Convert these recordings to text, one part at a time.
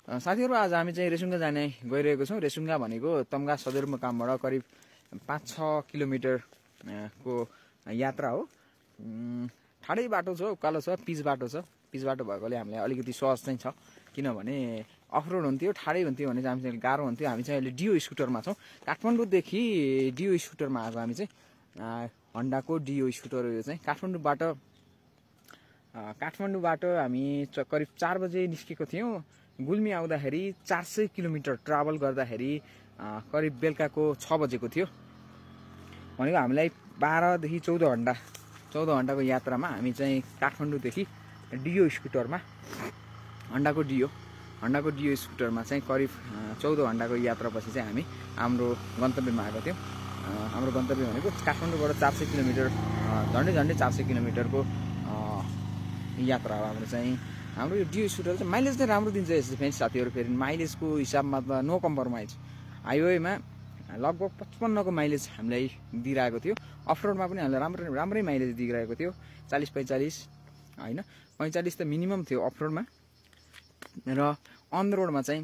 साथीहरु आज हामी चाहिँ रेसुङ्गा जाने गइरहेको छौं। रेसुङ्गा भनेको तम्घा सदरमुकामबाट करिब 5-6 किलोमिटर को यात्रा हो। ठाडै बाटो छ, उकालो छ, पिच बाटो छ। पिच बाटो भएकोले हामीलाई अलिकति सहज चाहिँ छ, किनभने अफरोड हुन्थ्यो, ठाडै हुन्थ्यो भने चाहिँ हामीलाई गाह्रो हुन्थ्यो। हामी चाहिँ अहिले डिओ स्कुटरमा छौं। काठमाडौँदेखि डिओ स्कुटरमा आएको हामी चाहिँ हन्डाको डिओ स्कुटर हो। यो चाहिँ काठमाडौँबाट हामी करिब 4 बजे निस्केको थियौं। गुल्मी आउँदाखेरि 400 किलोमिटर ट्राभल गर्दाखेरि करिब बेलुकाको 6 बजेको थियो। भनेको हामीलाई 12 देखि 14 घण्टाको यात्रामा हामी चाहिँ काठमाडौँदेखि डिओ स्कुटरमा हन्डाको डिओ स्कुटरमा चाहिँ करिब 14 घण्टाको यात्रापछि चाहिँ हामी हाम्रो गन्तव्यमा आएको थियौं। हाम्रो गन्तव्य भनेको काठमाडौँबाट 400 किलोमिटर, झन्डै 400 किलोमिटरको यात्रा हो। हाम्रो यो डिओ स्कुटर चाहिँ माइलेज चाहिँ राम्रो दिन्छ। यसले फेरि साथीहरु, फेरि माइलेजको हिसाबमा त नो कम्प्रोमाइज। हाइवेमा लगभग 55 को माइलेज हामीलाई दिइरहेको थियो। अफरोडमा पनि हामीलाई राम्रै माइलेज दिइरहेको थियो। 40-45 हैन, 45 त मिनिमम थियो अफरोडमा। र अन रोडमा चाहिँ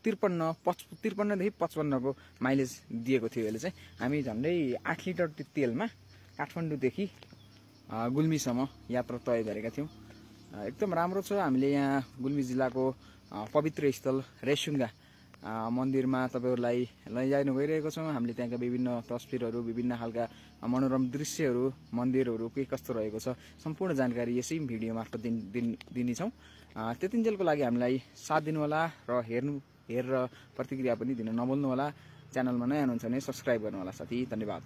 53 देखि 55 को माइलेज दिएको थियो। यसले चाहिँ हामी झन्डै 8 लिटर तेलमा काठमाडौँदेखि गुल्मीसम्म यात्रा तय गरेका थियौं। एकदम राम्रो छ। हामीले यहाँ गुल्मी जिल्लाको पवित्र स्थल रेसुङ्गा मन्दिरमा तपाईहरुलाई लैजानु गइरहेको छौं। हामीले त्यहाँका विभिन्न तस्बिरहरू, विभिन्न खालका मनोरम दृश्यहरू, मन्दिरहरू के कस्तो रहेको छ सम्पूर्ण जानकारी यसै भिडियो मार्फत दिनेछौं। त्यतिन्जेलको लागि हामीलाई साथ दिनु होला र हेरेर प्रतिक्रिया पनि दिन नभुल्नु होला। च्यानलमा नयाँ हुनुहुन्छ भने सब्स्क्राइब गर्नु होला साथी। धन्यवाद।